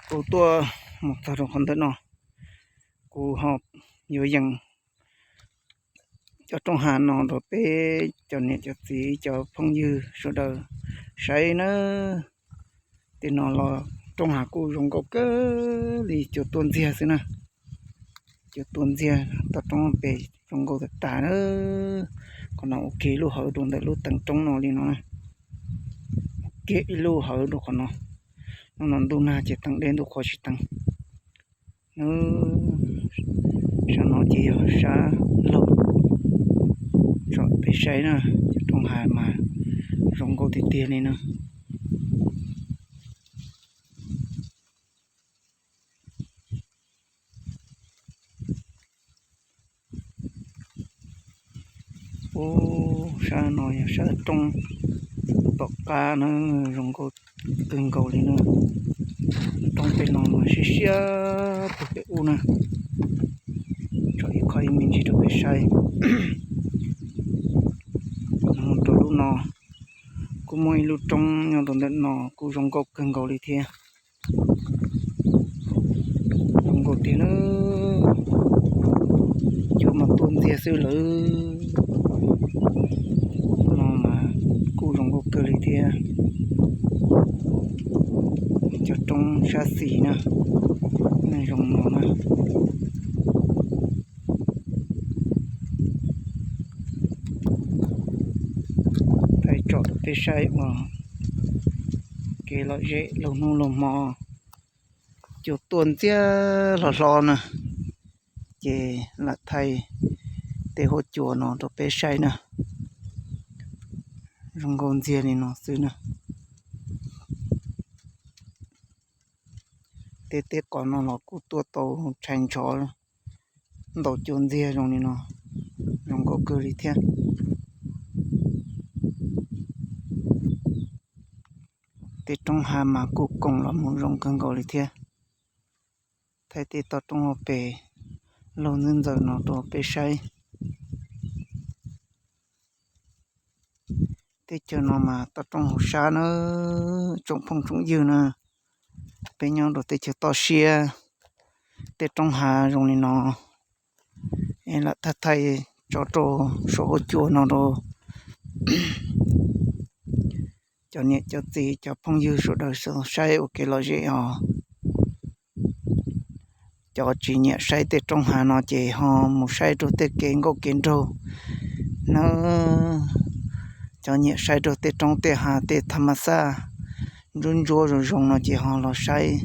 Kuv tuaj mus txog rau qhov ntawm no, kuv ho yuav yees cov roob hav no rau peb cov niam cov txiv cov phooj ywg sawv daws saib nawb. Tej no los roob hav kuj zoo nkauj kawg li, cua tuaj ntxiag xwb na. Cua tuaj ntxiag, toj roob pem zoo nkauj tas tas na. Qhov no ua kiag lub hawv rau ntawm lub teev roob no li no na. Ua kiag ib lub hawv rau qhov no. Hnub no ntuj nag ces teev deb ntuj qhuav tsis teev. Sab no ces yog sab laug. Tsom peb saib na, cov roob hav mas zoo nkauj tiag tiag li na. Ub, sab no yog sab roob tom qab na, zoo nkauj kawg nkaus li na. Roob tej no mas siab siab puag pem ub na. Tsom ib qho ib me ntsis rau peb saib. Mus rau lub no kuj muaj ib lub roob nyob rau ntawm no kuj zoo nkauj kawg nkaus li thiab. Zoo nkauj tiag na. Cua mas tuaj ntxiag xwb lawm. No mas kuj zoo nkauj kawg li thiab. Cov roob sab xis na, zoo no na. Thaij tsom rau peb saib ua kev lom zem laug hnub laug hmo. Cua tuaj ntxiag hlo hlo na, ces lam thaij tej huab cua no rau peb saib na. Zoo nkauj ntxiag li no xwb na. Tej teb qos no los kuj tuaj tau tshais ntshov, ntaus cua ntxiag zoo li no, zoo nkauj kawg li thiab. Tej roob hav mas kuj koom los mus zoo kawg nkaus li thiab. Thaij tej toj roob hauv pes laug ntxwb ntxaws no rau peb saib. Teb chaws no mas toj roob hauv sab na, tsoom phooj tsoom ywg na, peb nyob rau teb chaws toj siab, tej roob hav zoo li no, es lam thaij thaij tso rau saum huab cua no rau cov niam cov txiv cov phooj ywg sawv daws saib ua kev lom zem os. Cov tsis nyiam saib tej roob hav no ces ho mus saib rau tej kev nkauj kev nraug nawb. Cov nyiam saib rau tej roob tej hav tej tham mas xaj ntsuab ntsuab zoo zoo no ces ho los saib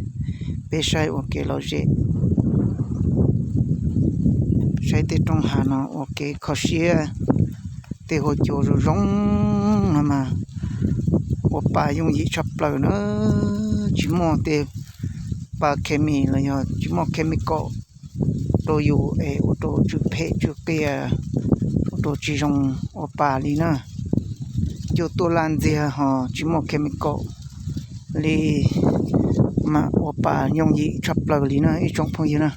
peb saib ua kev lom zem. Saib tej roob hav no ua kev kho siab, tej huab cua zoo zoo no mas ua pa yooj yim tshaj plaws na, tsis muaj tej pa chemi los yog tsis muaj chemical rau yus es ua rau tsw phem tsw qias, ua rau tsis zoo ua pa li na. Cua tuaj laj ntxiag ho tsis muaj chemical li mas ua pa yooj yim tshaj plaws li na ib tsoom phooj ywg na.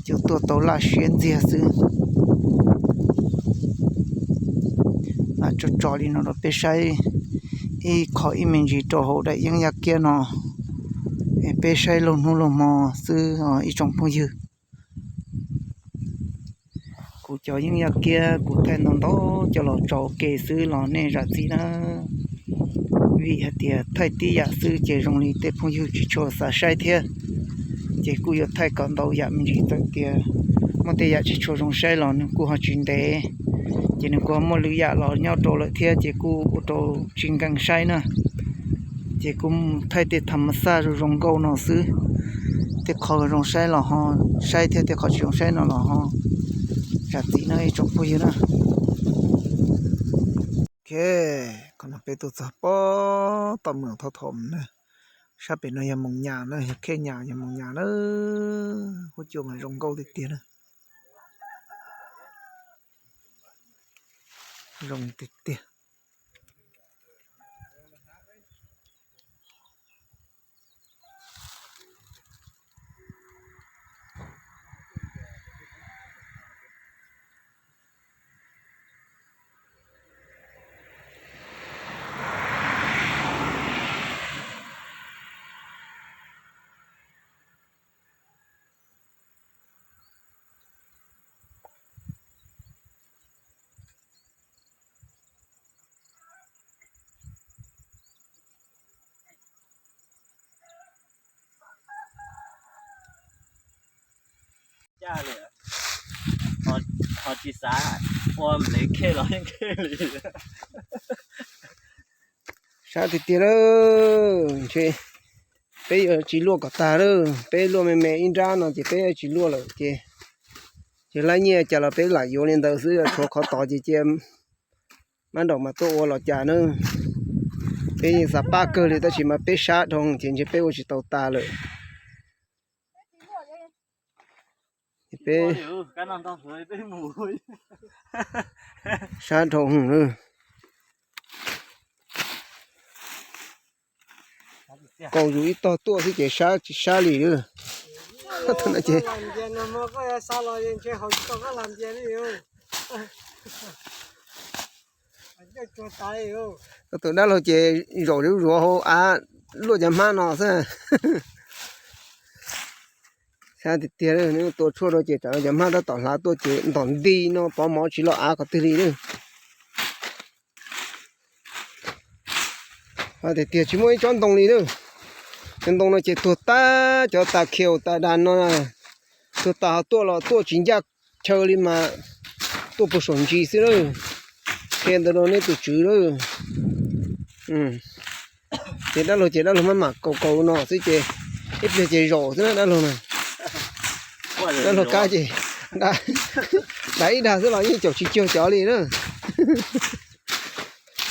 Cua tuaj tau laj siab ntxiag xwb. Lam tso tso li no rau peb saib ib qho ib me ntsis rau hauv daim yeeb yaj kiab no, es peb saib laug hnub laug hmo xwb ib tsoom phooj ywg. Kuv cov yeeb yaj kiab kuv thaij ntau ntau coj los tso ua ke xwb los nej zam txim na, vim hais tias thaij tib yam xwb ces zoo li tej phooj ywg tsis tshua xav saib thiab. Ces kuj yuav thaij kom ntau yam me ntsis, txawm tias muaj tej yam tsis tshua zoo saib los nws kuj ho tsis ntev, ces nws kuj ho muaj lwm yam los nyob rau lawm thiab ces kuj ua rau tsis nkees saib na. Ces kuj thaij tej tham mas xaj zoo zoo nkauj no xwb. Tej qho zoo saib los ho saib thiab, tej qho tsis zoo saib no los ho zam txim no ib tsoom phooj ywg na. Ok, qhov no peb tuaj txog pob toj moos thov thom na. Sab pem no yog Moos Nyas na, yog Khej Nyas, yog Moos Nyas na. Huab cua mas zoo nkauj tiag tiag na. Zoo tiag tiag. Ho tsis xav ua ntev khej los yeej khej li. Sab tiag tiag lawm, ntshe peb yuav tsis luaj kom tag lawm, peb luaj me me ib nrab no ces peb tsis luaj lawm ces, ces laib nyiaj cas los peb lam yuav li ntawd xwb, tshuav qhov tod ces cia mab nraum mas tuaj ua los cas na. Peb yeej xav pab kawg li tab sis mas peb sab dhau ces ntshe peb ua tsis tau tas lawm. Peb sab dhau. Kaus zus ib tog tuaj xwb ces sab tsis sab li lawm. Ces tus dab laug ces zaum zuav hauv av luaj cov hmab no xwb. Sab tiag tiag, nws tua tshuaj rau ces tsam cov hmab tab tom hlav tuaj ces ntom nti no pov mov tsis los av qhov twg li lawm. Tiag tiag tsis muaj ib tsob ntoo li lawm. Cov ntoo no ces tuag tag, cov tas khiaus tas das no tuag tas, ho tuaj los tuaj tsis ncaj chaw li mas tuaj puag saum ntsis xwb lawm. Qhia ntawd rau nej tus tswv lawm. Ces dab laug ces dab laug maj mam kaus kaus no xwb ces ib pliag ces zaum xwb na dab laug na. Dab laug kab ces dav ib dag xwb los yeej caum tsis cuag cov li na.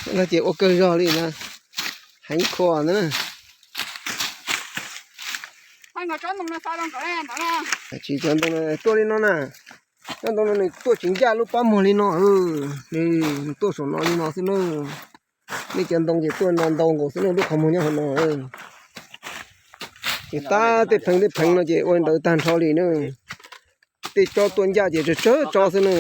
Dab laug ces ua kawg zog li na, heev khuas ntawd na. Tsis cov ntoo tuaj li no na, cov ntoo no nws tuaj tsis ncaj lub pob muag li no, nws tuaj saum no li no xwb na. Nej cov ntoo ces tuaj no ntau nkaus xwb na, lub qhov muag nyob hauv no. Ces tab tej pheev tej pheev no ces ua li ntawd tag nrho li na. Tej tsob tuaj ncaj ces tsawg tsawg tsob xwb na.